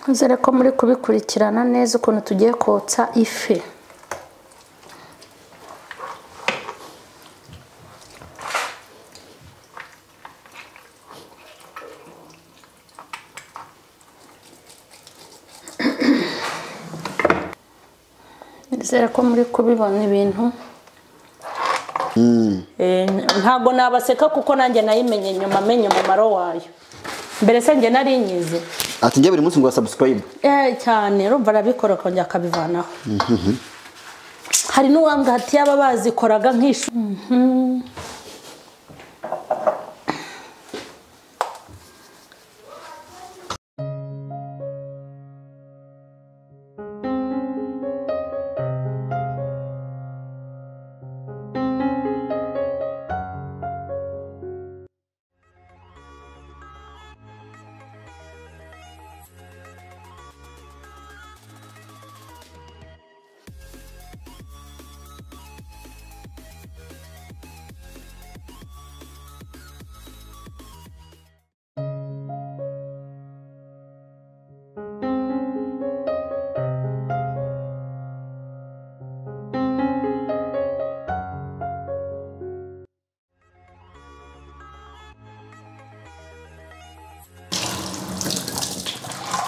Nzere ko muri kubikurikirana neza ukuntu tugiye kotsa ifi. Nzere ko muri kubibona ibintu. Ntabwo nabaseka kuko nanjye nayimenye nyuma menye umumaro wayo. Mbere se njye nari nyizi. Ati njye buri munsi ngo subscribe. Cyane urumva arabikora akongera akabivanaho. Hari n'uwambwa ati yaba bazikoraga nk'ishu.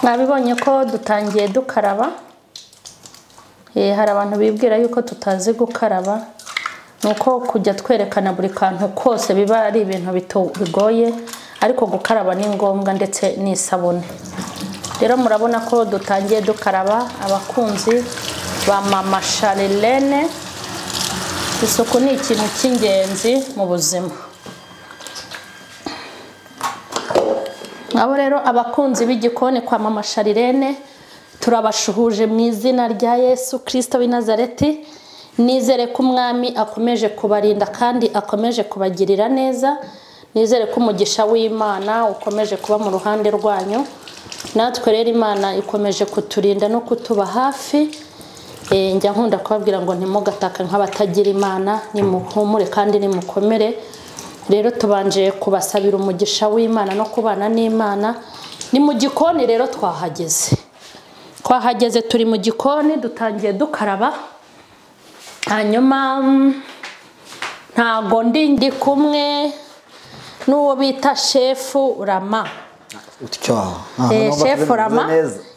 Mwabibonye ko dutangiye dukaraba. Hari abantu bibwira yuko tutazi gukaraba, nuko kujya twerekana buri kantu kose biba ari ibintu bigoye, ariko gukaraba ni ngombwa ndetse n'isabune. Rero murabona ko dutangiye dukaraba abakunzi ba Mama Charlene. Isuku ni ikintu cy'ingenzi mu buzima. Abo rero abakunzi b'igikoni kwa Mama Charlene turabashuhuje mu izina rya Yesu Kristo w'i Nazareti. Nizere ko Umwami akomeje kubarinda kandi akomeje kubagirira neza. Nizere ko umugisha w'Imana ukomeje kuba mu ruhande rwanyu. Natwe rero Imana ikomeje kuturinda no kutuba hafi. Njya nkunda kubabwira ngo ntimugataka nk'abatagira Imana, nimuhumure kandi nimukomere. Rero tubanje kubasabira umugisha w'Imana no kubana n'Imana. Ni mu gikoni rero twahageze. Twahageze turi mu gikoni dutangiye dukaraba. Hanyuma ntago ndi kumwe n'uwo bita Chef Rama. Chef Rama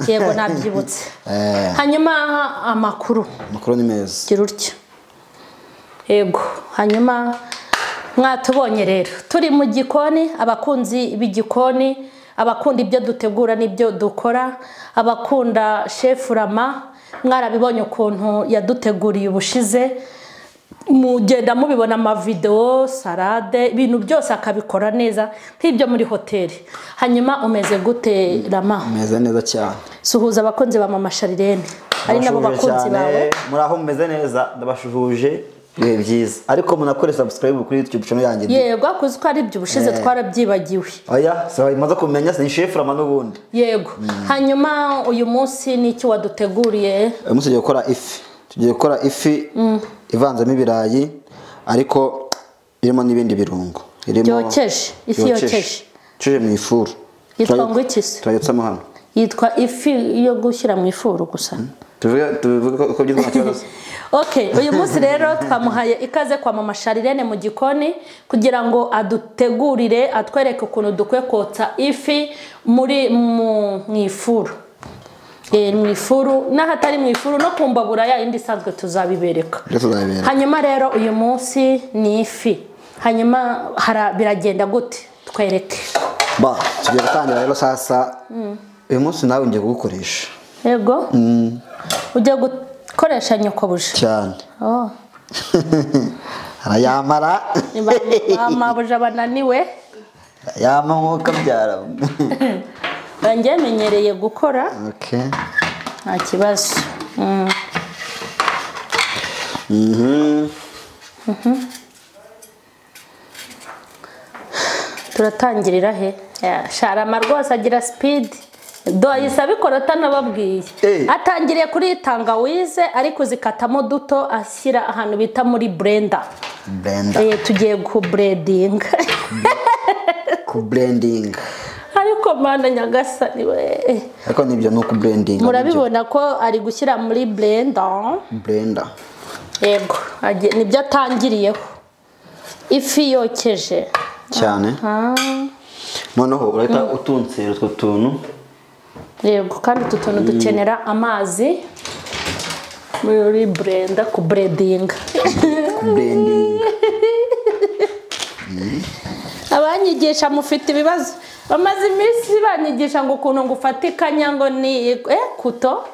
yego nabyibutse. Hanyuma amakuru. Amakuru ni meza. Gira utya. Yego hanyuma mwatubonye rero turi mu gikoni, abakunzi b'igikoni, abakunda ibyo dutegura n'ibyo dukora, abakunda Chef Rama, mwarabibonye ukuntu yaduteguriye ubushize, mugenda mubibona ama video, salade, ibintu byose akabikora neza nk'ibyo muri hoteli. Hanyuma umeze gute Rama? Umeze neza cyane. Suhuza abakunzi ba Mama Charlene, ari nabo bakunzi bawe. Muraho mumeze neza, ndabashuhuje. Ibihe byiza. Ariko munakore subscribe kuri YouTube channel yanjye. Yego akuzi ko ari ibyo ubushize twarabyibagiwe. Oya, sawa imaze kumenya ni Chef Rama n'ubundi. Yego. Hanyuma uyu munsi ni iki waduteguriye? Uyu munsi tugiye gukora ifi. Tugiye gukora ifi ivanzemo ibirayi ariko irimo n'ibindi birungo. Irimo yokeje, ifi yokeje. Tuje mu ifuru. Yitwa ngo iki se? Turayotsamo hano. Yitwa ifi yo gushyira mu ifuru gusa. Tuvuge ko byitwa kibazo. Okay, uyu munsi rero twamuhaye ikaze kwa Mama Charlene mu gikoni kugira ngo adutegurire, atwereke ukuntu dukwiye kotsa ifi muri mu ifuru. Mu ifuru n'ahatari mu ifuru no kumbabura ya indi isanzwe tuzabibereka. Hanyuma rero uyu munsi ni ifi. Hanyuma biragenda gute? Twereke. Ba, tugiye gutangira rero sasa. Uyu munsi nawe ngiye kugukoresha. Yego. Ujya gukoresha nyokobuja cyane. Oh. Arayamara. Mama bananiwe. Yama nkuko byara. Banjye menyereye gukora. Okay. Nta kibazo. Turatangirira he? Sharama rwose agira speed. Doyisa abikora atanababwiye. Atangiriye kuri tangawize ariko zikatamo duto ashyira ahantu bita muri blender. Blender. Tugiye ku blending. Ku blending. Ariko Ariko mana nyagasani we. Ariko nibyo ni uku blending. Murabibona ko ari gushyira muri blender. Blender. Yego, nibyo atangiriyeho. Ifi yokeje cyane. Noneho urahita utunsera utwo tuntu. Yego, kandi utu tuntu dukenera amazi muri blender ku blending. Blending. Abanyigisha mufite ibibazo. Bamaze iminsi banyigisha ngo ukuntu ngo ufatikanya ngo ni kuto.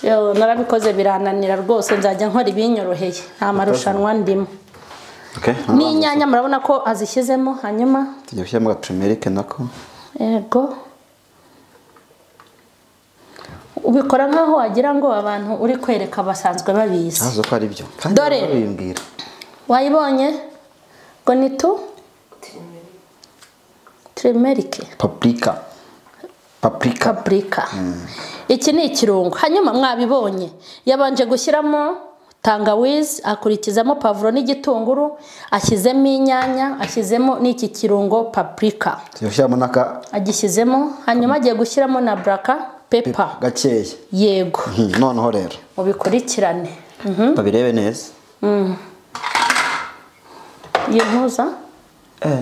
Yo narabikoze birananira rwose, nzajya nkora ibinyoroheye. Nta marushanwa ndimo. Okay. N'inyanya murabona ko azishyizemo, hanyuma tujya gushyiramo turmeric nako. Yego. Ubikora nkaho wagira ngo abantu uri kwereka basanzwe babizi. Ntazo ko ari byo. Dore wayibonye ngo ni tu turmeric, paprika. Paprika. Paprika. Iki ni ikirungo. Hanyuma mwabibonye yabanje gushyiramo tangawizi, akurikizamo pavuro n'igitunguru, ashyizemo inyanya, ashyizemo n'iki kirungo paprika. Yashyiramo naka agishyizemo, hanyuma agiye gushyiramo na black pepper gakeya. Yego. Noneho rero mubikurikirane. Babirebe neza. Yempuza?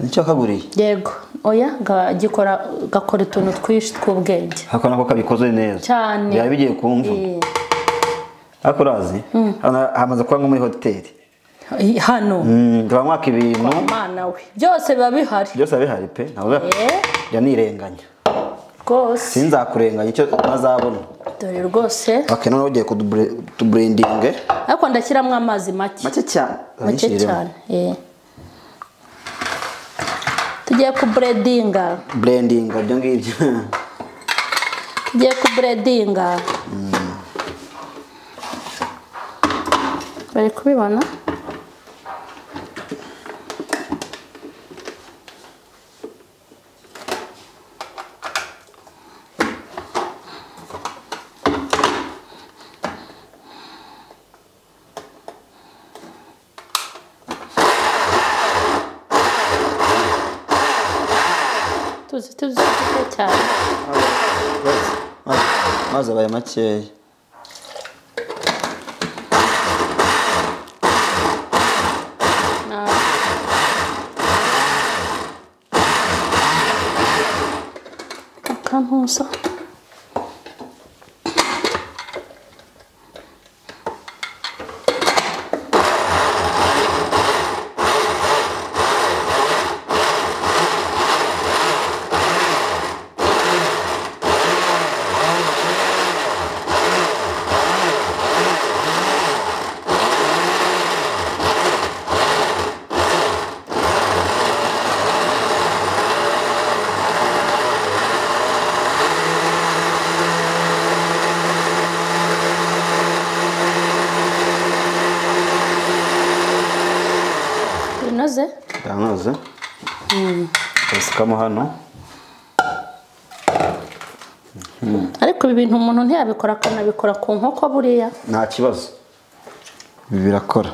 Nicyo kaguriye. Yego. Oya gikora gakora utuntu twishi tw'ubwenge. Hako nako kabikoze neza. Cyane. Byari bigiye kumva. Ariko urazi hamaze kuba nko muri hoteli hano ndabamwaka ibintu mana we byose biba bihari, byose bihari pe, ntabwo ya nirenganya rwose, sinzakurenganya icyo nazabona dore rwose. Okay, none ugiye ku blending, ariko ndashyiramo amazi make make cyane, make cyane. Tugiye ku blendinga, blendinga byo ngibyo, tugiye ku blendinga. Bari kubibona? Tuzi tuzi cyane. Maze abaye makeya. Akantuza. Yanoze. Usukamo hano. Ariko ibi bintu umuntu ntiyabikora akanabikora ku nkoko buriya. Nta kibazo. Ibi birakora.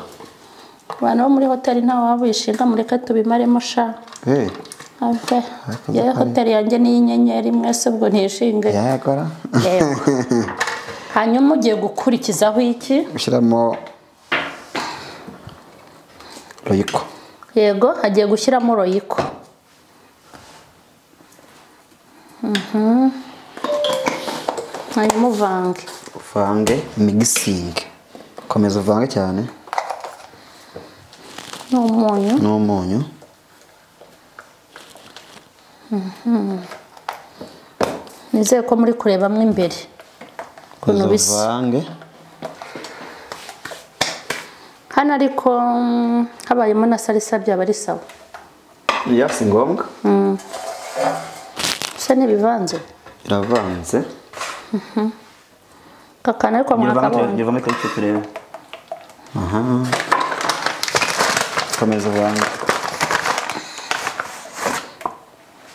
Abantu bo muri hoteli nta wabishinga, mureke tubimaremo sha. Ave. Ya hoteli yanjye ni inyenyeri mwese ubwo ntishinge. Yakora. Hanyuma ugiye gukurikizaho iki? Gushyiramo royiko. Yego, agiye gushyiramo royiko. Hanyuma uvange. Uvange mixing. Komeza uvange cyane. N'umunyu. N'umunyu. Nizeye ko muri kurebamo imbere. Ukuntu bisa. Uvange. Hano ariko habayemo na salisa byaba ari sawa. Ya si ngombwa. Bisa n'ibivanze. Biravanze. Kakana ariko mwakabonye. Bivamo icyo turebe. Aha. Komeza uvange.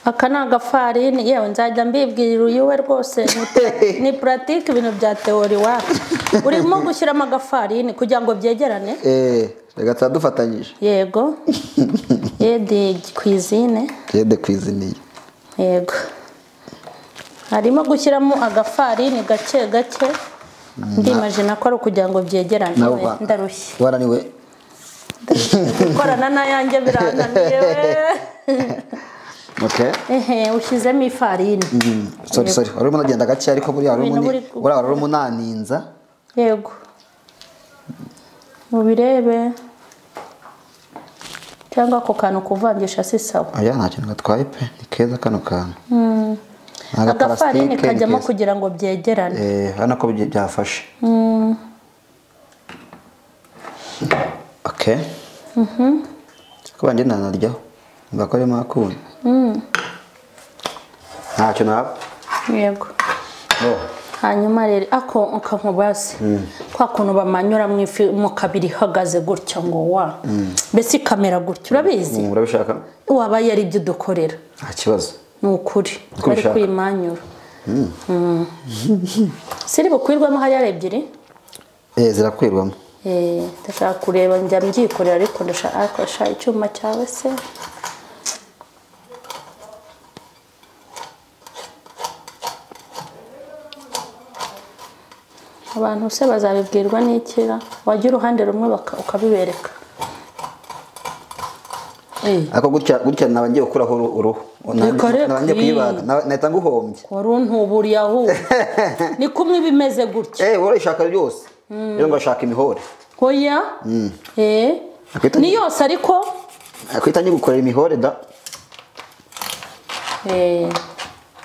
Aka ni agafarini, yewe nzajya mbibwirira uyu we rwose ni pratique ibintu bya theory wacu. Urimo gushyiramo agafarini kugira ngo byegerane. Reka turadufatanyije. Yego. Yede cuisine. Yede cuisine. Yego. Harimo gushyiramo agafarini gake gake. Ndimagina ko ari ukugira ngo byegerane. Ndarushye. Waraniwe. Gukorana n'ayanjye birananiye. Okay. Ushyizemo ifarini. Sorry. Warimo unagenda gake ariko buriya warimo unaninza. Yego. Mubirebe. Cyangwa ako kantu kuvangisha si sawa. Oya nta kintu gatwaye pe. Ni keza kano kantu. Agafarini kajyamo kugira ngo byegerane. Hano ko byafashe. Okay. Kuba njye nanaryaho. Ngakoremo akuntu. Ntacyo naba. Yego. Hanyuma rero ako ukankubaze. Kwa kuntu bamanyura mu ifi mu kabiri ihagaze gutya ngo wa. Mbese kamera gutya urabizi? Urabishaka? Waba yari ibyo dukorera. Nta kibazo. Ni ukuri. Bari kwimanyura. Siri bukwirwamo hariya ebyiri? Zirakwirwamo. Ndashaka kureba njya mbyikorera ariko ndashaka icyuma cyawe se. Abantu se bazabibwirwa n'ikira wajya uruhande rumwe ukabibereka. Ako gutya nabangiye gukuraho uruhu. Nabangiye kuyibaga nahita nguhombye. Waruntuburiye aho. Ni kumwe bimeze gutya. Urayishaka byose. Rero ngashaka imihore. Oya. Ni yose ariko akwita nyigukorera imihore da.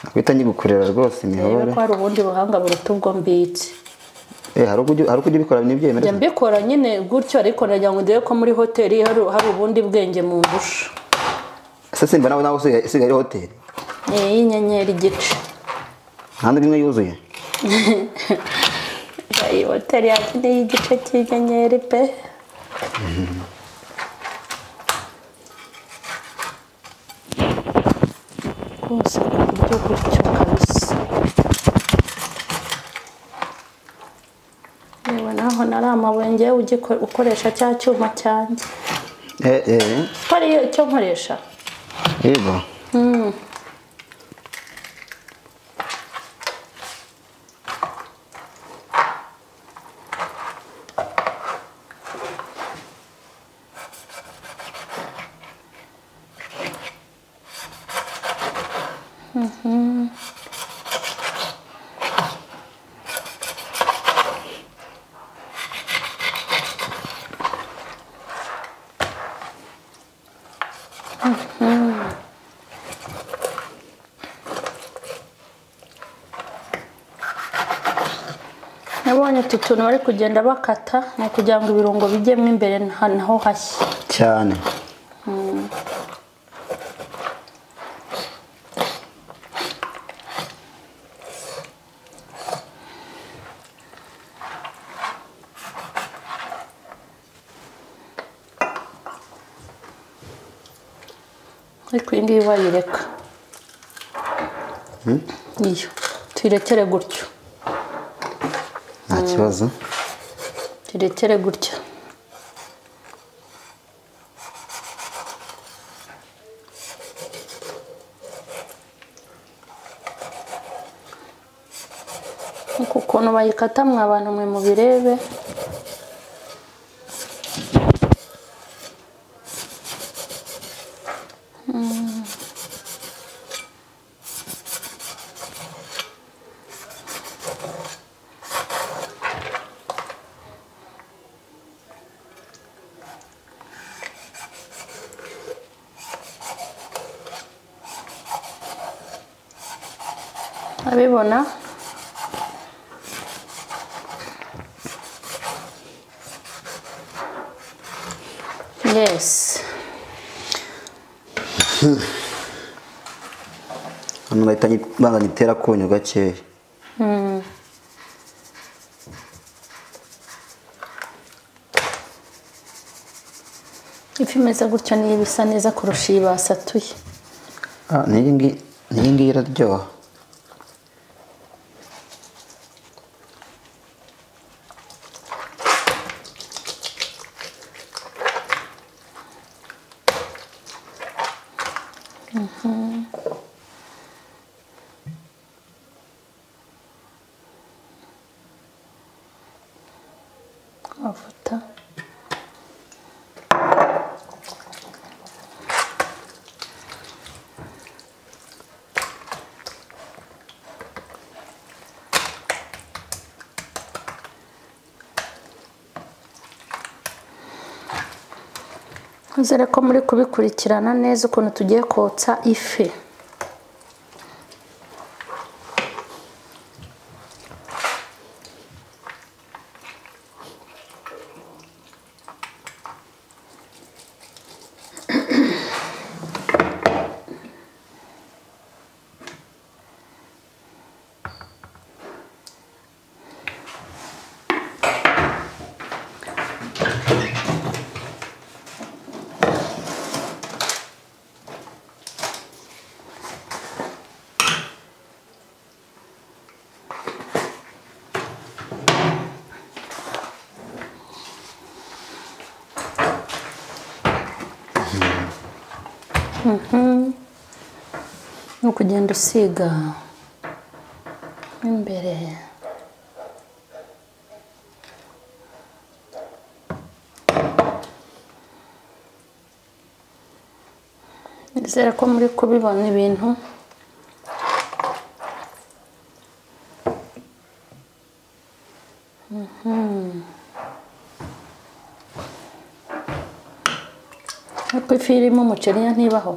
Akwita nyigukorera rwose imihore. Ko hari ubundi buhanga buruta ubwo mbitse. Hari ukujya ubikora n'ibyemere. Njya mbikora nyine gutyo ariko nagira ngo ndebe ko muri hoteli hari ubundi bwenge mu ndusha. Ese simba nawe usigaye ari hoteli? Y'inyenyeri igice. Nta n'imwe yuzuye. Iyi hoteli yacu ni igice cy'inyenyeri pe. Rwose ku buryo gutyo kabisa. Yewe naho nari amabuye ngewe ukoresha cya cyuma cyanjye. Ko ari icyo nkoresha? Yego. Nabonye utu tuntu bari kugenda bakata ni ukugira ngo ibirungo bijyemo imbere naho hashye cyane. Ariko iyi ngiyi wayireka. Iyo tuyirekere gutyo. Nta kibazo. Turekere gutya. Uku kuntu bayikata mwa abantu mwe mubirebe. Abibona yes. Hano nahita banza nyitera akunyu gakeya. Ifi imeze gutya niyo bisa neza kurusha iyi basatuye. N'iyi ngiyi iraryoha. Nizere ko muri kubikurikirana neza ukuntu tugiye kotsa ifi. Ni ukugenda usiga imbere. Nizere ko muri kubibona ibintu. Ariko ifi irimo umuceri ntibaho.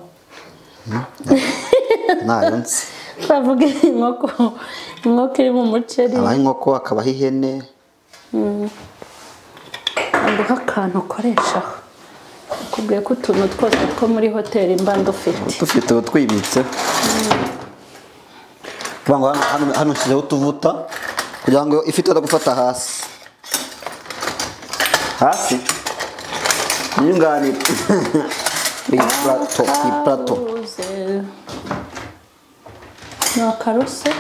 Nayo nzi. Bavuga inkoko, inkoko irimo umuceri. Abaho inkoko akabaho ihene. Aguha akantu ukoreshaho. Nakubwiye ko utuntu twose two muri hoteli mba ndufite. Dufite ubu twibitse. Kugira ngo hano nshyizeho utuvuta kugira ngo ifi itaza gufata hasi. Hasi? Nyunganire. Iplato. Ni akaruse.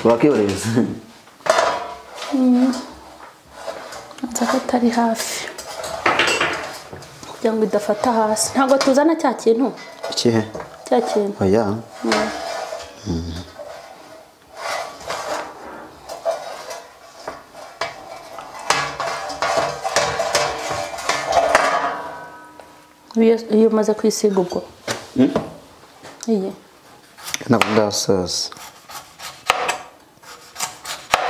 Wakiyoreza. Nza ko atari hafi. Kugira ngo idafata hasi. Ntabwo tuzana cya kintu. Ikihe? Cya kintu. Oya. Iyo umaze kwisiga ubwo. Iye. Ntabwo ndasoza.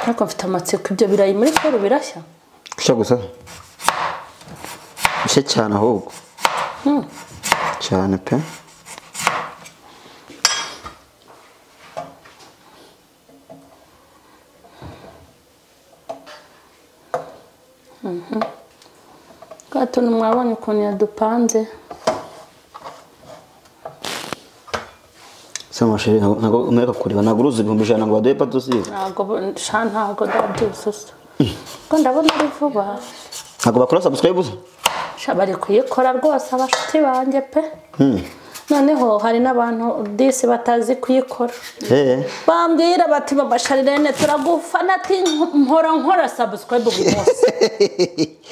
Ariko mfite amatsiko, ibyo birayi muri furu birashya? Gushya gusa. Bishya cyane ahubwo. Cyane pe. Gato mwabonye ukuntu yadupanze. Sama sheri ntabwo umereka kureba, ntabwo uruzi 100,000 ngo baduhe patrocine. Ntabwo sha, ntabwo ndabyuzuza. Ko ndabona ari vuba. Ntabwo bakora subscribe gusa. Sha bari kuyikora rwose abashuti banjye pe. Noneho hari n'abantu disi batazi kuyikora. Bambwira bati mama Sharirene turagufana, ati mpora nkora subscribe buri munsi.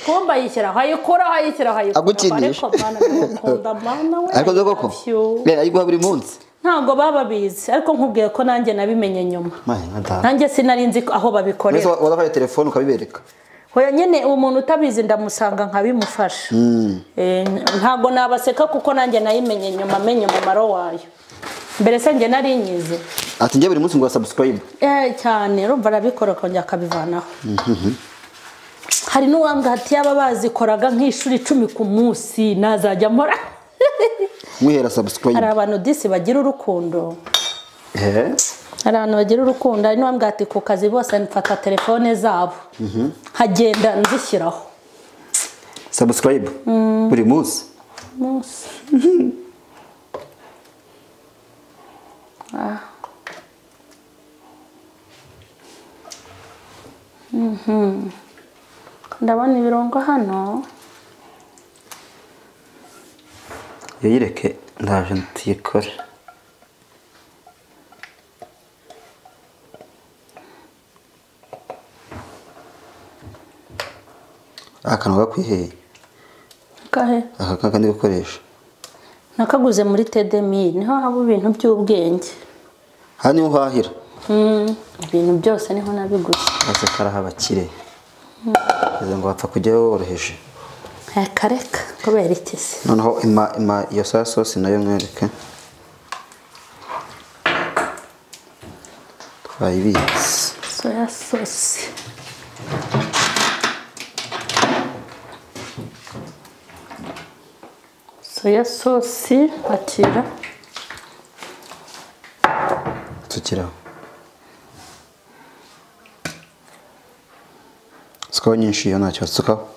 Kumba yishyira ayikora ayishyira ayikora. Agukinisha. Ariko bana ndagukunda mana we. Ariko koko. Ayiguha buri munsi. Ntabwo baba bizi, ariko nkubwiye ko nanjye nabimenye nyuma. Nanjye sinari nzi aho babikorera. Mbese wadafaye telefone ukabibereka? Hoya nyine umuntu utabizi ndamusanga nkabimufasha. Ntabwo nabaseka kuko nanjye nayimenye nyuma, menye umumaro wayo. Mbere se njye nari nyizi. Ati njye buri munsi ngo subscribe. Cyane, urumva arabikora akongera akabivanaho. Hari n'uwambwa ati yaba bazikoraga nk'ishuri 10 ku munsi nazajya mpora. Mwihera subscribe. Hari abantu disi bagira urukundo. Hari abantu bagira urukundo, hari n'uwambwa ati ku kazi bose mfata telefone zabo. Hagenda nzishyiraho. Subscribe buri munsi. Munsi. Ndabona ibirungo hano. Yayireke ndaje tuyikore. Akantu gakwiheye. Kahe? Aka kandi gukoresha. Nakaguze muri Tedemi, niho haba ibintu by'ubwenge. Hano niho uhahira. Ibintu byose niho nabiguze. Ase karahabakire. Izo ngo bapfa kujyayo woroheje. Kareka kubera iki se? Noneho ima iyo soya sauce nayo mwereke. Twayibitse. Soya sauce. Soya sauce akira. Tukiraho. Sukaho nyinshi iyo ntacyo sukaho.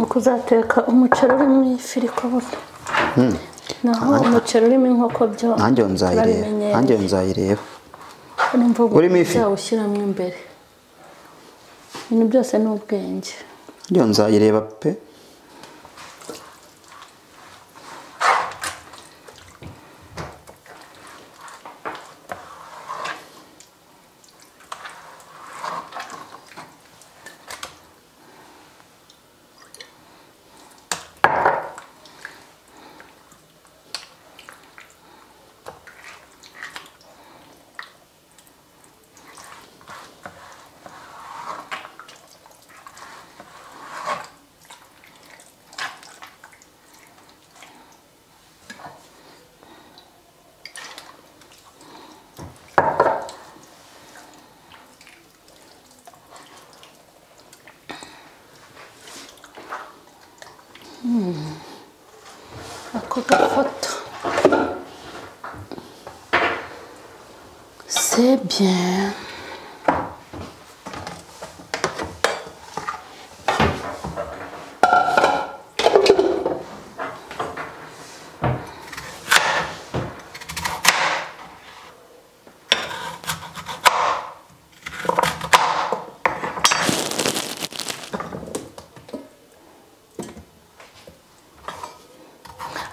Kuzateka umuceri urimo ifi ariko burya naho umuceri urimo inkoko byo nanjye nzayireba, nanjye nzayireba urimo ifi uzawushyiramo imbere, ibintu byose ni ubwenge. Nanjye nzayireba pe. Ako gafoto c'est bien.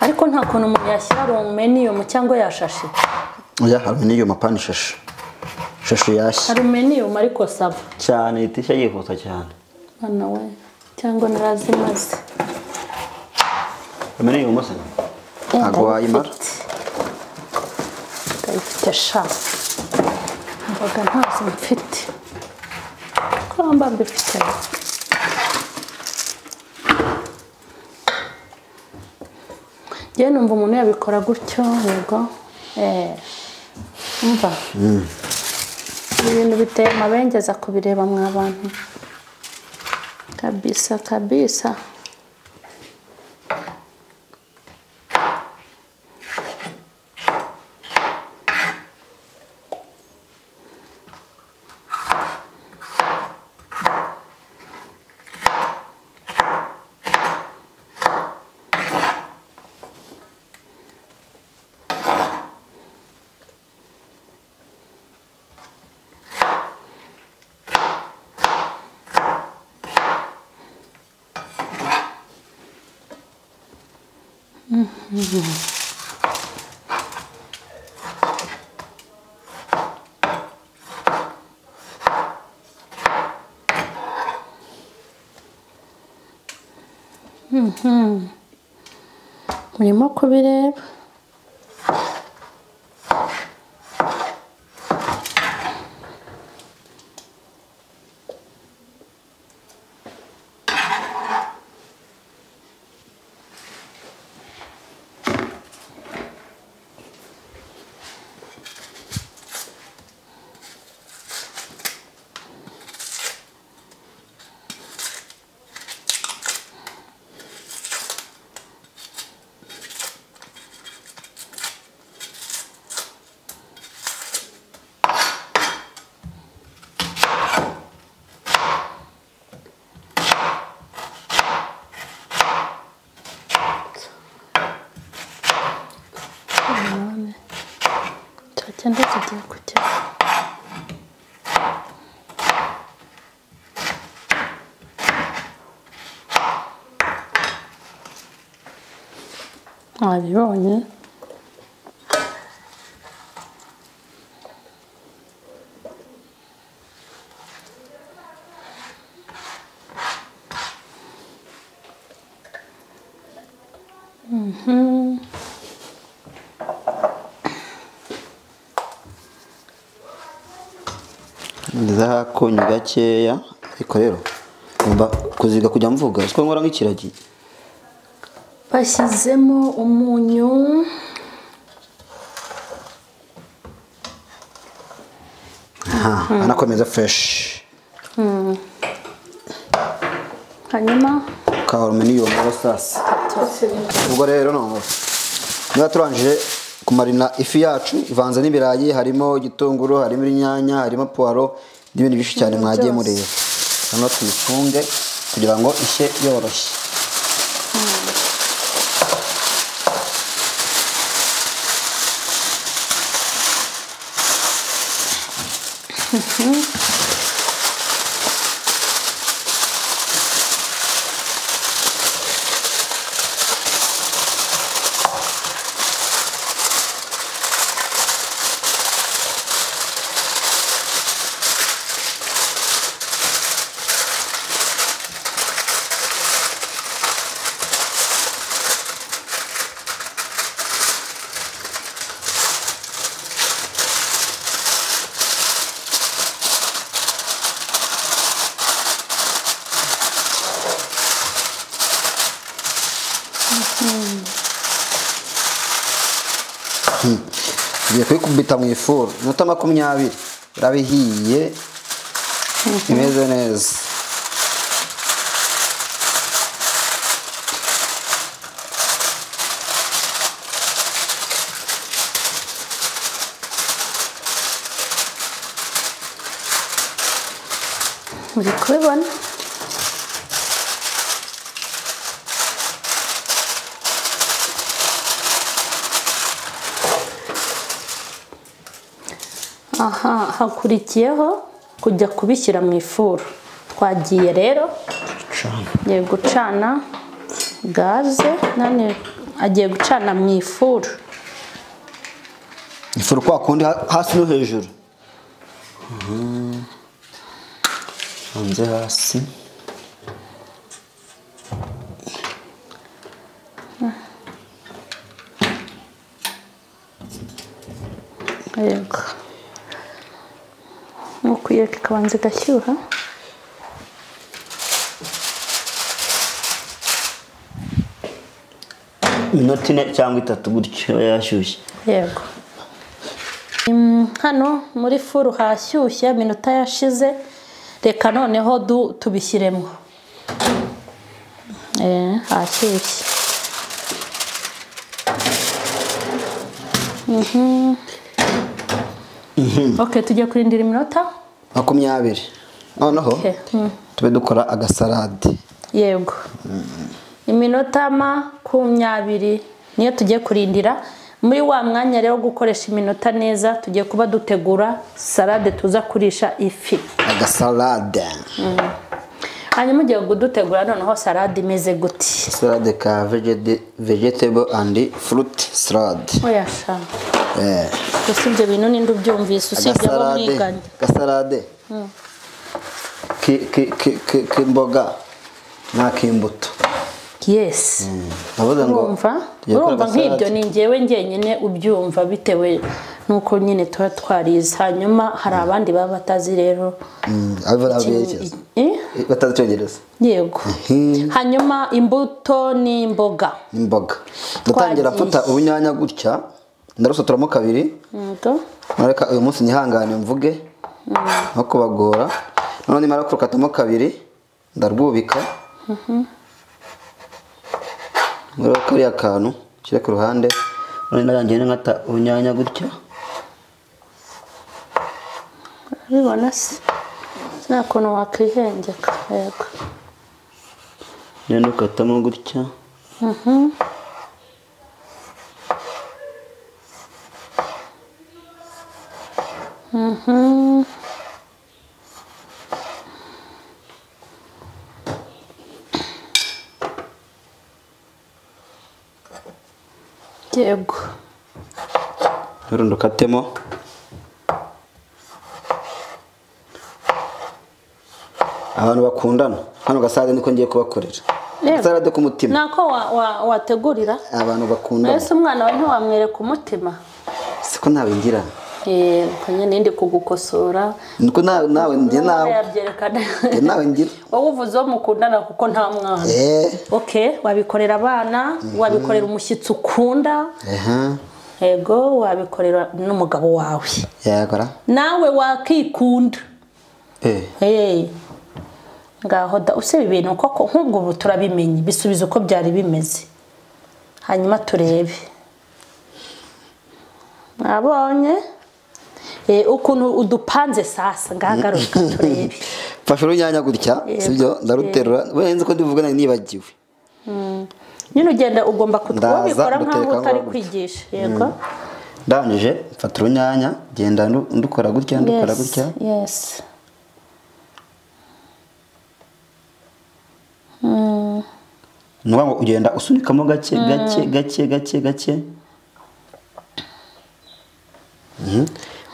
Ariko nta kuntu umuntu yashyira aluminiyumu cyangwa yashashe. Oya, aluminiyumu apana ishashe. Ishashe yashya. Aluminiyumu ariko sava. Cyane itishya yihuta cyane. Mwana we cyangwa narazimaze. Aluminiyumu se? Ntabwo wayimara. Ndayifite sha. Mbaga ntazo mfite. Ko mba mbifite. Njye numva umuntu yabikora gutyo yego umva ibintu biteye amabengeza kubireba mwa bantu kabisa kabisa. Murimo kubireba. Cyenda tugiye kujya. Mwabibonye. Ngezeho akunyu gakeya, ariko rero ngomba kuziga kujya mvuga siko nkora nk'ikiragi. Bashyizemo umunyu. Anakomeza fresh. Hanyuma kawarumeni yo sasa. Ubwo rero no niba turangije kumarina ifi yacu ivanze n'ibirayi, harimo igitunguru, harimo inyanya, harimo puwaro n'ibindi byinshi cyane mwagiye mureba. Hano tuyifunge kugira ngo ishye yoroshye. Tugiye kuyikubita mu ifuru iminota 20 irabihiye imeze neza. Muri kubibona aha hakurikiyeho kujya kubishyira mu ifuru. Twagiye rero ngiye gucana gaze, nane agiye gucana mu ifuru. Ifuru kwa kundi hasi no hejuru. Hanze hasi. Yego. Nukuyeka ikabanza igashyuha. Iminota 4 cyangwa 3 gutyo yashyushye. Yego. Hano muri furu hashyushye iminota yashize, reka noneho tubishyiremo. Hashyushye. Okay, tujye kurindira iminota 20. Noneho tube dukora agasalade. Yego. Iminota 20 niyo tujye kurindira. Muri wa mwanya rero gukoresha iminota neza, tujye kuba dutegura salade tuza kurisha ifi. Agasalade. Hanyuma ugiye kudutegura noneho salade imeze gute? Salade ka vegetable and fruit salad. Oya sha. Usibye bintu ninde ubyumvise usibye abo mwiganye. Agasalade. K'imboga na k'imbuto. Yes. Urumva nk'ibyo ni njyewe njyenyine ubyumva bitewe nuko nyine tuba twarize. Hanyuma hari abandi baba batazi rero. Batazi Icyongereza. Yego. Hanyuma imbuto n'imboga. Imboga. Ndatangira mfata ubunyanya gutya, ndarusaturamo kabiri. Yego. Nareka uyu munsi nihangane mvuge. No kubagora. None nimara kurukatamo kabiri ndarwubika. Muri kariya kantu kire ku ruhande, none narangiye nkata ubunyanya gutya. Urabibona se? Nta kuntu wakwihengeka. Yego. None ukatamo gutya. Yego. Urundi ukatemo. Abantu bakundana hano gasade niko ngiye kubakorera. Salade k'umutima nako wategurira abantu bakunda. Ese umwana wawe ntiwamwereka umutima? Siko nawe ngira. Ko nyine ndi kugukosora. Niko nawe njye nawe. Yabyerekana. Nawe ngira. Wowe uvuze wo mukundana kuko nta mwana. Okay, wabikorera abana, wabikorera umushyitsi ukunda. Yego, wabikorera n'umugabo wawe. Yagora. Nawe wakikunda. Ngaho da usebe ibintu koko nk'ubwo ubu turabimenye bisubiza uko byari bimeze. Hanyuma turebe. Nabonye ukuntu udupanze sasa ngagaruka turebe. Mfashe urunyanya gutya sibyo ndaruterura wenze ko ndivugana nibagiwe. Nyine ugenda ugomba kutwobikora nkaho utari kwigisha. Yego. Ndangije mfata urunyanya genda ndukora gutya ndukora gutya. Yes. Nuba ngo ugenda usunikamo gake gake gake gake gake.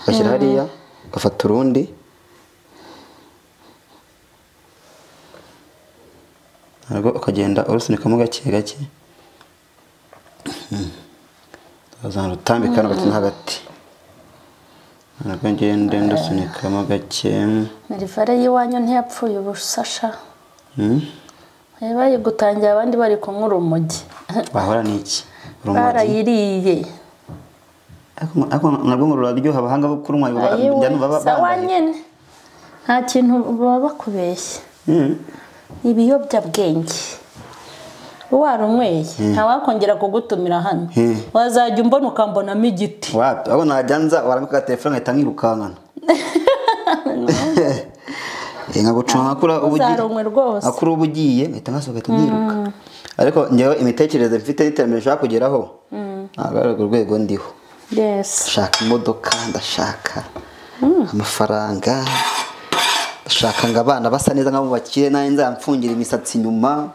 Ugashyira hariya ugafata urundi ntabwo ukagenda urusunikamo gake gake. Uzana utambika hagati na hagati. Ntabwo ngende ndusunikamo gake. Mirivare y'iwanyu ntiyapfuye ubusasha. Bayigutangira abandi bari kunywa urumogi. Bahora n'iki? Urumogi. Barayiriye. Ariko nabwo ngo ruraryoha abahanga bo kurunywa baba bambaye. Nta kintu baba bakubeshya. Ibiyobyabwenge. Warunyweye ntawakongera kugutumira hano. Wazajya umbona ukambonamo igiti. Wapi? Abo najya nza waramika telefone nkahita nkirukankana. Nkagucunga akura ubugiye nkahita ngasohoka nkiruka. Ariko njyewe imitekerereze mfite n'iterambere nshaka kugeraho ntabwo ari urwo rwego ndiho. Yes. Ndashaka imodoka, ndashaka amafaranga, ndashaka ngo abana basa neza nk'abo bakire nanjye nzamfungira imisatsi inyuma.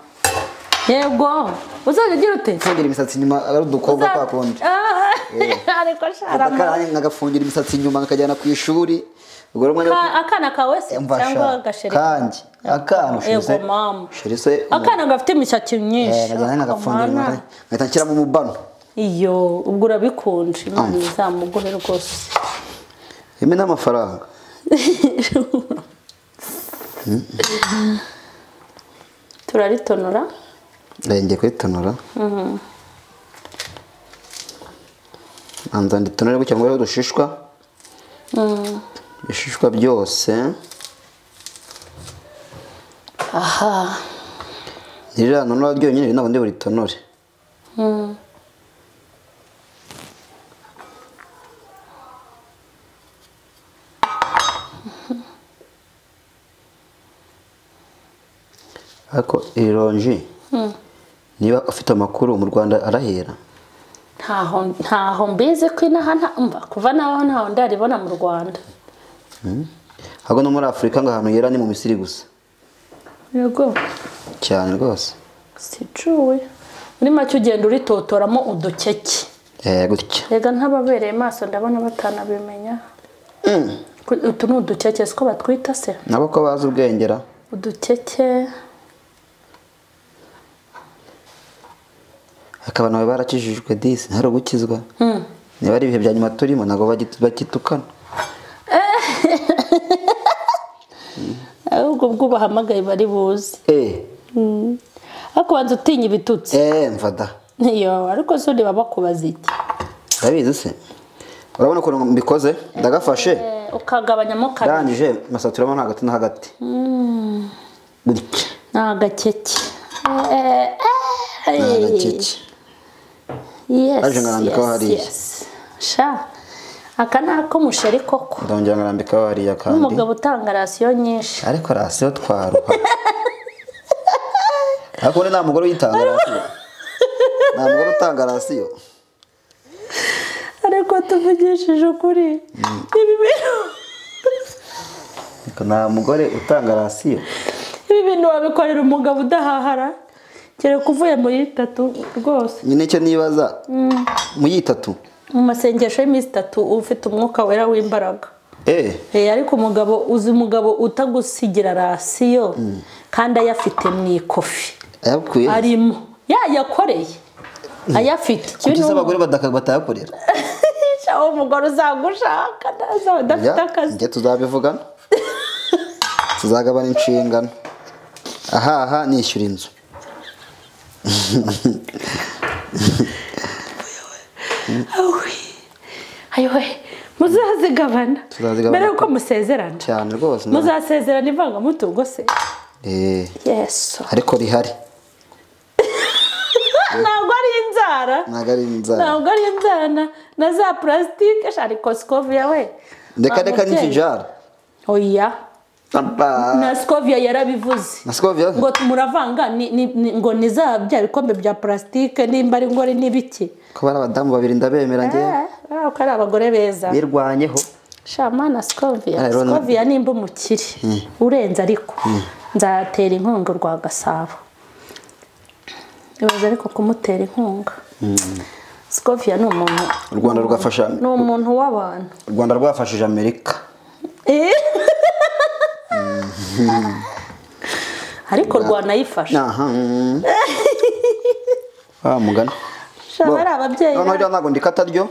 Yego, uzajya ugira ute? Mfungira imisatsi inyuma ari udukobwa kwa kundi. Ariko sharama. Nkagafungira imisatsi inyuma nkakajyana ku ishuri. Akana kawe se cyangwa gashere kanjye akana ushize. Yego mama. Akana gafite imisatsi myinshi. Nkajyana nkagafungira nkahita nshyiramo umubano. Iyo ubwo urabikunje Imana izamuguhe rwose. Ime n'amafaranga. Turaritonora. Ngiye kuritonora. Anza nditonore gutya ngo udushishwa. Ibishishwa byose. Aha. Nirira nonora ryonyine ntabwo ndi buritonore. Ariko ironji niba ufite amakuru mu Rwanda arahera. Ntaho mbizi ko inaha mva kuva naho ntaho ndaribona mu Rwanda. Ahubwo no muri Afurika ngo ahantu yera ni mu Misiri gusa. Yego. Cyane rwose. Sicuwe. Muri make ugenda uritotoramo udukeke. Gutya. Rega ntababereye maso ndabona batanabimenya. Utu ni udukeke siko batwita se? Nabo ko bazi ubwengera. Udukeke. Akaba nawe barakijijwe disi ntari gukizwa. Niba ari ibihe bya nyuma turimo ntabwo bagitukana. Ahubwo ubwo bahamagaye bari buze. Ariko banza utinya ibitutsi. Mvada. Iyo ariko so niba bakubaza iki? Ndabizi se. Urabona ukuntu mbikoze ndagafashe. Ukagabanyamo kabiri. Ndangije masaturamo hagati na hagati. Gutya. Agakeke. Agakeke. Yes. Aje ngarambikaho hariya. Sha. Aka nako musheri koko. Ndongera ngarambikaho hariya kandi. Umugabo utanga rasiyo nyinshi. Ariko rasiyo twaruha. Ariko nta mugore uyitanga rasiyo. Nta mugore utanga rasiyo. Ariko tuvugishije ukuri. Ibi bintu. Nta mugore utanga rasiyo. Ibi bintu wabikorera umugabo udahahara. Kereka uvuye muri itatu rwose. Nyine icyo nibaza. Muri itatu. Mu masengesho y'iminsi itatu ufite umwuka wera w'imbaraga. Ariko umugabo uzi umugabo utagusigira rasiyo kandi ayafite mu ikofi. Ayakuye arimo yayakoreye ayafite. Kuki se abagore batayakorera? Aho umugore uzagushaka azaba adafite akazi. Njye tuzabivugana, tuzagabana inshingano. Ahaha nishyura inzu. Ayiwe, muzazigabana mbere yuko musezerana cyane rwose. Muzasezerana ivangamutungo se? Yesu, ariko rihari. Ntabwo ari inzara, ntabwo ari inzara na za purasitike. Ariko Scovia we, reka reka n'ikijara. Oya, na Scovia yarabivuze ngo muravanga ngo ni za bya bikombe bya purasitike nimba ari ngore n'ibiki. Ko bari abadamu babiri ndabemera njye, ko ari abagore beza birwanyeho. Shama na Scovia, Scovia nimba umukire urenze, ariko nzatera inkunga rwa Gasabo. Ibaze ariko kumutera inkunga. Scovia ni umuntu u Rwanda rwafasha, ni umuntu w'abantu. U Rwanda rwafashije Amerika. Ariko rwanayifasha. Aha. Mugana. Shaba ari ababyeyi. Noneho ntabwo ndikata ryo.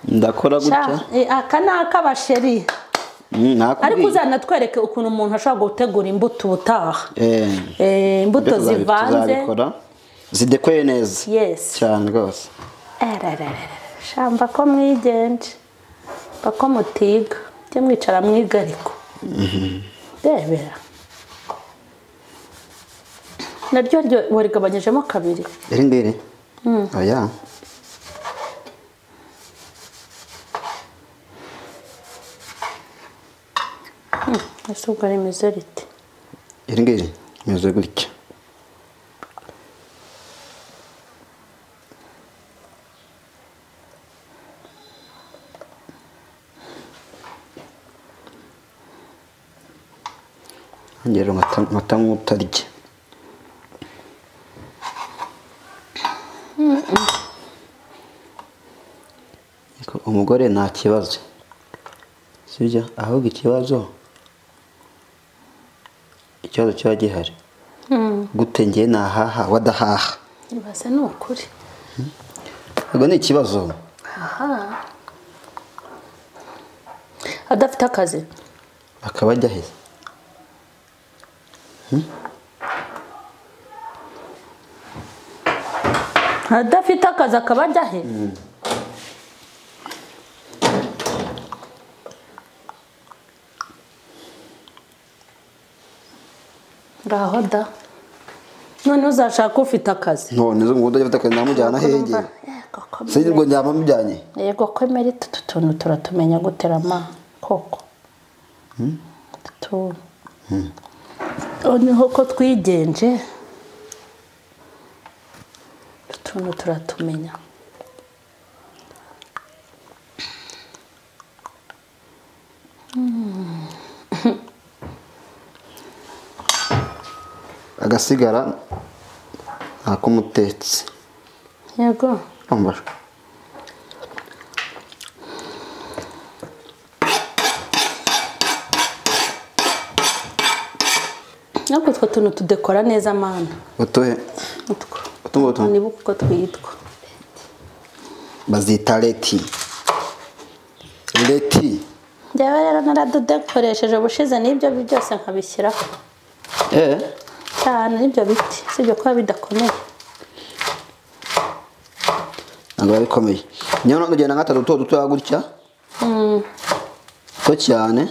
Ndakora gutya. Aka ni ak'abasheri. Ariko uzanatwereke ukuntu umuntu ashobora gutegura imbuto ubutaha. Imbuto zivanze zidekoye neza. Yes. Cyane rwose. Shamba ko mwigenje, ko mutiga, mujye mwicara mwiga ariko. Ndebera. Naryo ryo warigabanyijemo kabiri. Iri ngiri? Oya. Ese ubwo rimeze rite? Iri ngiri rimeze gutya. Ngero nkata nk'utarya. Umugore nta kibazo, sibyo? Ahubwo ikibazo kiba gihari gute ngiye nahaha wadahaha. Ibaze ni ukuri. Ubwo ni ikibazo. Aha. Adafite akazi akaba ajya he? Adafite akazi akaba ajya he? Ngaho da. None uzashaka ufite akazi. None ngo udafite akazi namujyana hege. Sinzi ngo njyama mujyanye. Yego kwemera utu tuntu turatumenya guterama koko. Utu. Noneho ko twigenje utuntu turatumenya. Agasigara akumutetsi. Yego. Ambasha. Ntabwo utwo tuntu tudekora neza mana. Utuhe? Utwo. Utu nibuka uko twitwa. Bazita leti. Leti. Njyewe rero naradudekoresheje ubushize n'ibyo byose nkabishyiraho. Cyane n'ibyo biti, sibyo kuba bidakomeye. Ntabwo bikomeye. Niyo none ugenda nkata duto duto gutya. Ko cyane.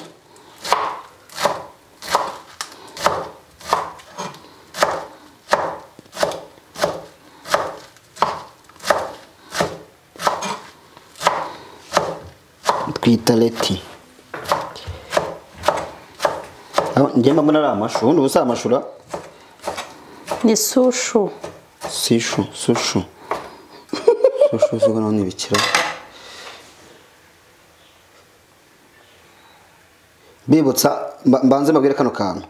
Twita leti. Njye mbona ari amashu, ubundi ubusa amashura. Ni sushu. Sishu, sushu. Sushu zibona nibikira. Bibutsa mbanze mbabwire kano kantu.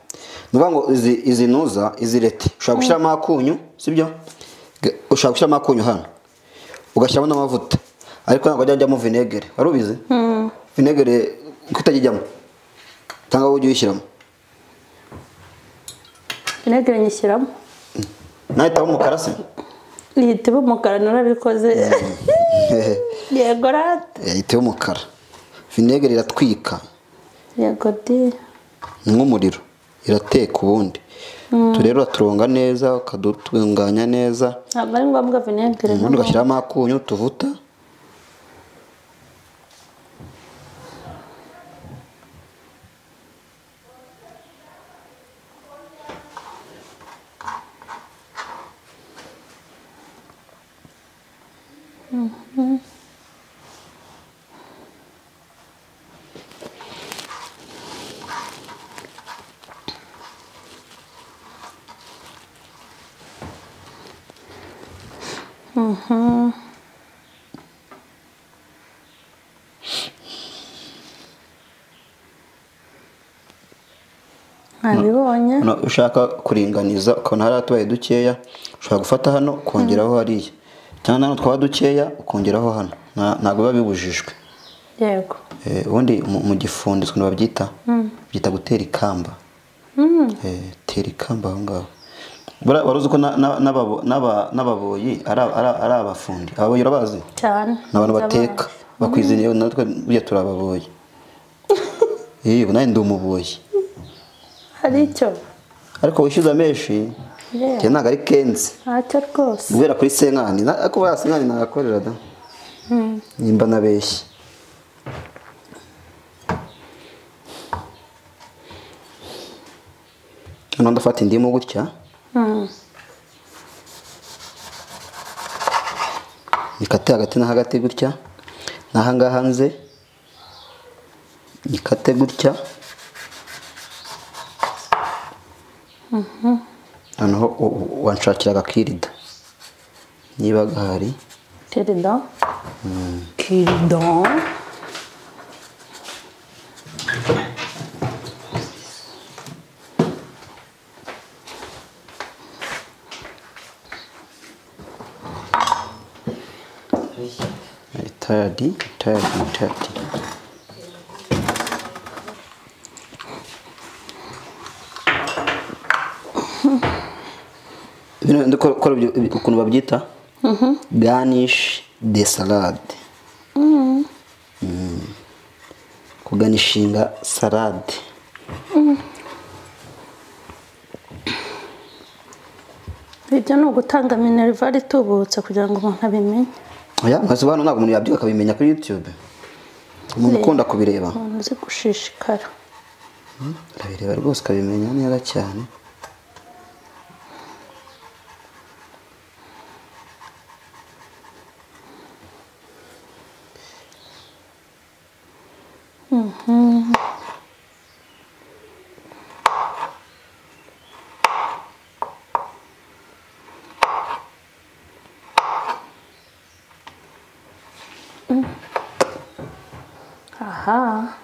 Nuvuga ngo izi nuza, izi leti. Ushobora gushyiramo akunyu, sibyo? Ushobora gushyiramo akunyu hano. Ugashyiramo n'amavuta. Ariko ntabwo ajyamo vinegere. Wari ubizi? Vinegere kutajyamo. Cyangwa ujye uyishyiramo. Vinegere nyishyiramo. Nahita umukara se? Ihita iba umukara narabikoze. Yego rata. Ihita umukara. Vinegere iratwika. Yego di. Nk'umuriro irateka ubundi. Turero turonga neza ukadutunganya neza. Ntabwo ari ngombwa vinegere. Ubundi ugashyiramo akunyu tuvuta. Nabibonye. Ushaka kuringaniza ukabona hari atubaye dukeya, ushobora gufata hano ukongeraho hariya, cyangwa hano twaba dukeya ukongeraho hano, ntabwo biba bibujijwe. Yego. Ubundi mu gifundi ukuntu babyita, byita gutera ikamba. Tera ikamba aho ngaho. Wari uzi ko n'ababoyi ari abafundi? Ababoyi urabazi? Cyane. Ni abantu bateka bakwiziniye, natwe burya turi ababoyi. Yego, nanjye ndi umuboyi. Hari icyo. Ariko wishyuza menshi, njye ntabwo ari kenzi. Ntacyo rwose. Guhera kuri senkani, ariko buriya senkani nagakorera da. Nimba nabeshye. Hano ndafata indimu gutya. Nikate hagati na hagati gutya. N'aha ngaha nze nikate gutya. Noneho wanshakira agakirida niba gahari. Kirida. Kirida. Tired. Bino ndikora ukuntu babyita garnish de salade. Kuganishinga salade. Ibyo ni ugutanga minerval itubutse kugira ngo umuntu abimenye. Oya, mwese bano ntabwo umuntu yabyuka akabimenya kuri YouTube. Umuntu ukunda kubireba. Umuntu uzi gushishikara. Urabireba rwose ukabimenya neza cyane. Aha.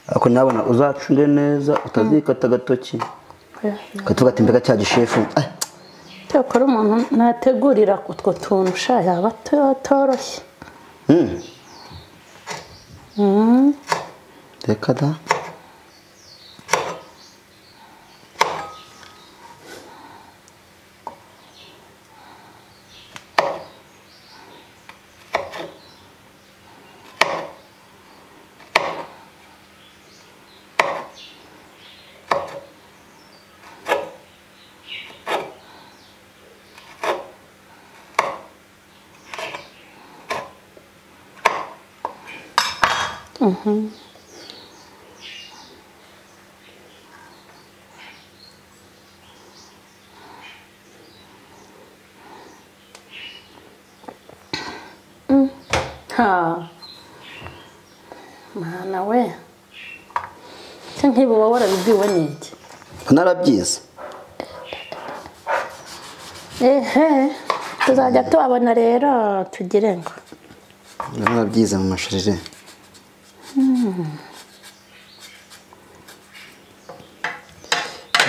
Ako nabona uzacunge neza utazikata agatoki. Katuvuga ati mbega cya gishefu. Cyakora umuntu nategurira utwo tuntu sha yaba atoroshye. Reka da. Ha. Mana we. Nkibo wowe warabibwiwe n'iki? Narabyize. Ehe, tuzajya tubabona rero tugire ngo. Narabyize mu mashirire.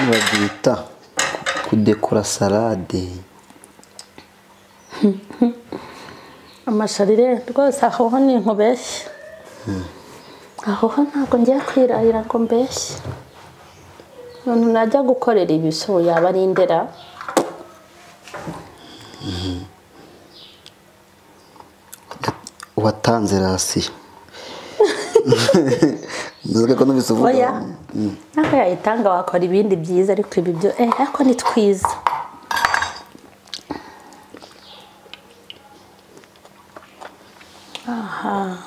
Babyita Kudekora salade. Amasharire rwose aho ho ni nkubeshye. Aho ho ntabwo ngiye kwirahira ngo mbeshye. None najya gukorera ibiso yaba ari indera. Watanze rasiyo. Nzwe ko nubisuvuga. Oya. Nako yayitanga wakora ibindi byiza ariko ibi byo ariko ni twiza. Aha.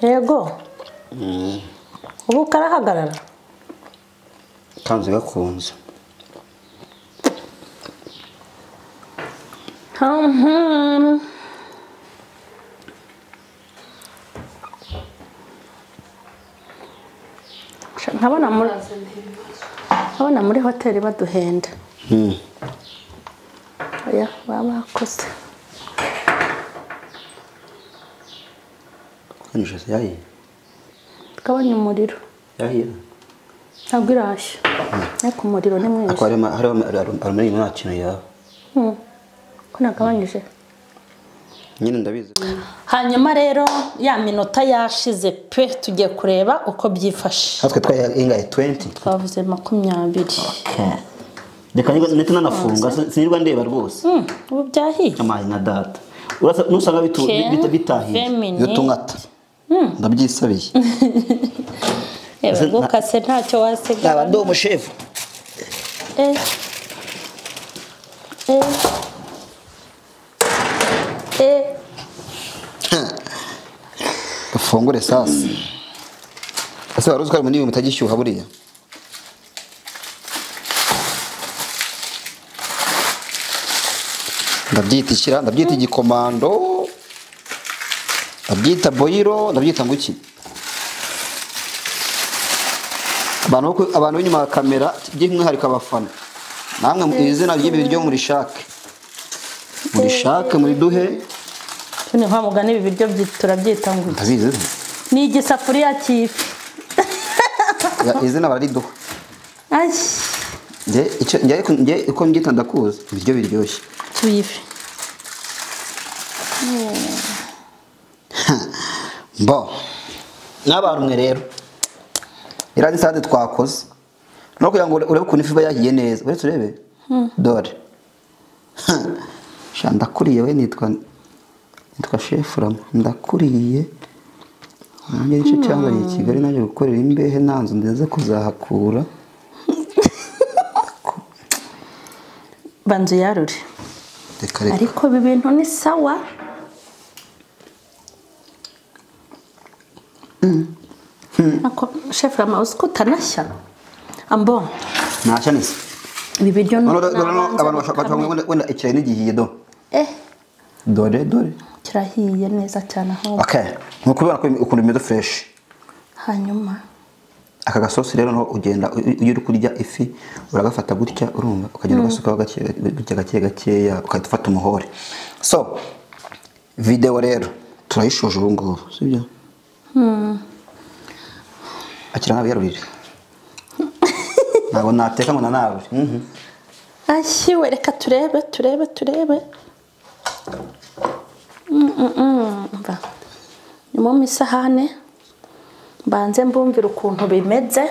Yego. Ubu karahagarara. Kanze gakunze. Nkabona muri hoteli baduhenda. Oya baba bakoze. Kanjose yayi. Gabanya umuriro. Yahiye. Ntabwo irashya. Ariko umuriro ni mwinshi. Akwa ari nta kintu yawe. Ko nagabanyije. Nyine ndabizi. Hanyuma rero ya minota yashize pe tugiye kureba uko byifashe. Natwe twaye 20. Twavuze 20. Okay. Reka nite nanafunga sinirwa ndeba rwose. Ubu byahiye. Amazi na data. Urasa nusanga bitahiye. Yo tungata. Ndabyisabiye. Yewe gukase ntacyo wasigara. Naba ndi umushefu. Ufungure sasa. Ese waruzi ko ari munini mutagishyuha buriya. Ndabyita ishyira, ndabyita igikomando, ndabyita boyiro, ndabyita nguki. Abantu b'inyuma ya kamera by'umwihariko abafana. Namwe mu izina ry'ibi biryo muri shake. Muri shake muri duhe. Tune nka mugani ibi biryo turabyita ngo ndabizi. Ni igisafuriya cy'ifi. Izina barariduha. Ay. Nge uko mbyita ndakuzi ibiryo biryoshye. Tuyifi. Bo. N'abantu mwe rero. Iriya ni salade twakoze. No kugira ngo urebe ukuntu ifi iba yahiye neza. Uretse urebe. Dore. Sha ndakuriye we nitwa Chef Rama ndakuriye. Nanjye nicyo cyanzanye i Kigali naje gukorera imbehe nta nzu nziza kuzahakura. Banzu yarure. Ariko ibi bintu ni sawa. Ako Chef Rama uzi ko utanashya. Ambo. Nashya neza. Ibi biryo no abantu bashaka wenda ikirayi n'igihiye do. Dore dore. Kirahiye neza cyane aho. Okay. Nuko ubona ko ukuntu bimeze fresh. Hanyuma aka gasosi rero no ugenda iyo uri kurya ifi uragafata gutya urumva ukagenda ugasukaho gake gake gakeya ukahita ufata umuhore. So video rero turayishoje ubu ngubu, sibyo? Akira nabiyarurire. Ntabwo nateka ngo nanarure. Ashiwe reka turebe turebe turebe. Ni mu isahane mbanze mbumvira ukuntu bimeze.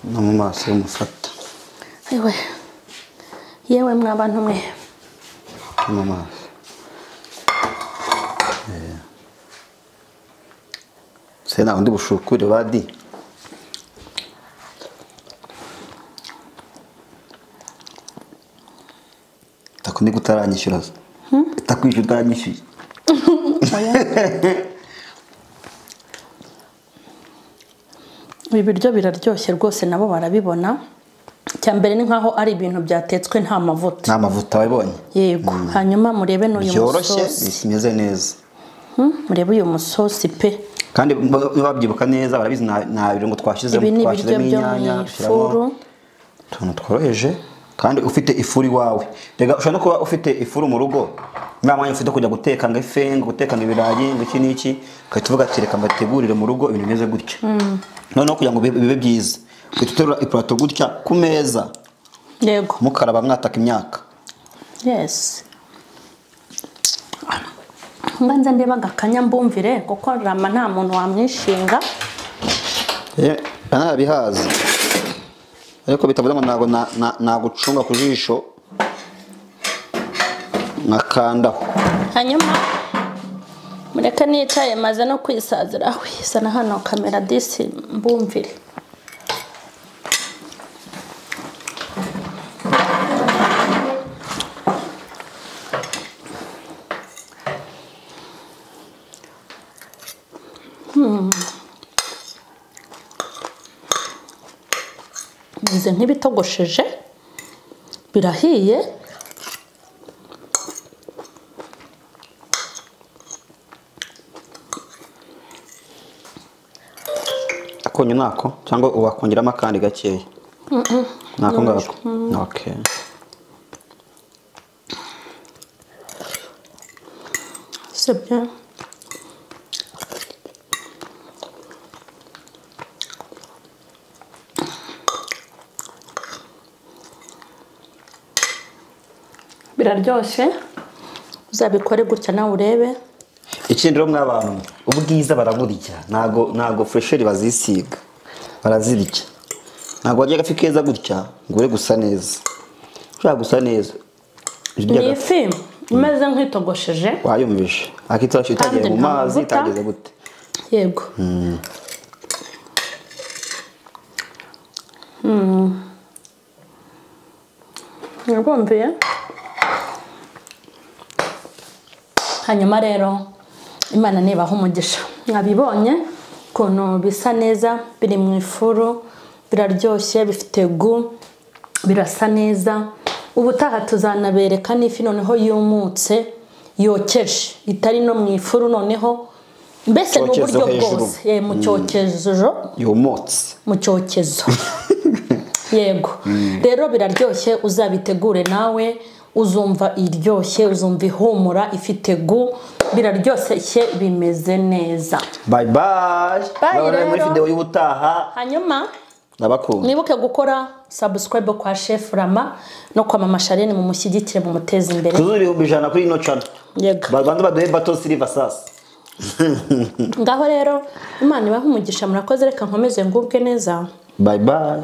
No mu maso y'umufata. Ayiwe. Yewe mwa bantu mwe. No mu maso. Se na undi bushukure badi. Takundi kutaranyishyura. Takwishyura utaranyishyuye. Ibi biryo biraryoshye rwose nabo barabibona. Cyambere ni nkaho ari ibintu byatetswe nta mavuta. Nta mavuta wabonye? Yego. Hanyuma murebe n'uyu musosi. Byoroshye bimeze neza. Murebe uyu musosi pe. Kandi babyibuka neza barabizi nta birungo twashizemo inyanya, ifuru, utuntu tworoheje. Kandi ufite ifuru iwawe. Rega ushobora no kuba ufite ifuru mu rugo. Nta mwanya ufite kujya guteka ngo ife, ngo guteka ngo ibirayi, ngo iki n'iki, ugahita uvuga ati reka mbategurire mu rugo ibintu bimeze gutya. Noneho kugira ngo bibe byiza, uhita uterura ipurato gutya ku meza. Yego. Mukaraba mwataka imyaka. Yes. Mbanza ndeba gakanya mbumvire kuko Rama nta muntu wamwishinga. Narabihaze. Ariko bitavuze ngo ntago nagucunga ku jisho nkakandaho. Hanyuma mureke nicaye maze no kwisazira sana hano kamera disi mbumvire. Bize nk'ibitogosheje birahiye. Akonye nako cyangwa uwakongeramo akandi gakeya? Nako ngako. Okay. C'est bien. Biraryoshye, uzabikore gutya nawe urebe. Ikindi rero mwabantu, ubwiza baraburya, ntago fresheri bazisiga, barazirya. Ntago warya agafi keza gutya ngo ure gusa neza. Ushaka gusa neza. Ni ifi imeze nk'itogosheje. Wayumvishe. Akitoshe itagiye mu mazi itageze gute. Yego. Nagombiye. Hanyuma rero Imana nibaha umugisha. Mwabibonye ukuntu bisa neza, biri mu ifuru, biraryoshye, bifite gu, birasa neza. Ubutaha tuzanabereka n'ifi noneho yumutse, yokeje, itari no mu ifuru noneho, mbese n'uburyo bwose mu cyokezo yumutse, mu cyokezo. Yego. Rero biraryoshye, uzabitegure nawe, uzumva iryoshye, uzumva ihumura, ifite gu, biraryoshye, bimeze neza. Bye bye. Bye muri video y'ubutaha. Hanyuma ndabakunda. Mwibuke gukora subscribe kwa Chef Rama no kwa Mama Charlene, mu mushyigikire, mu muteze imbere. Tuzuri 100,000 kuri ino channel. Yego. Babanza baduhe bato silver sasa. Ngaho rero Imana ibahe umugisha, murakoze, reka nkomeze ngubwe neza. Bye bye.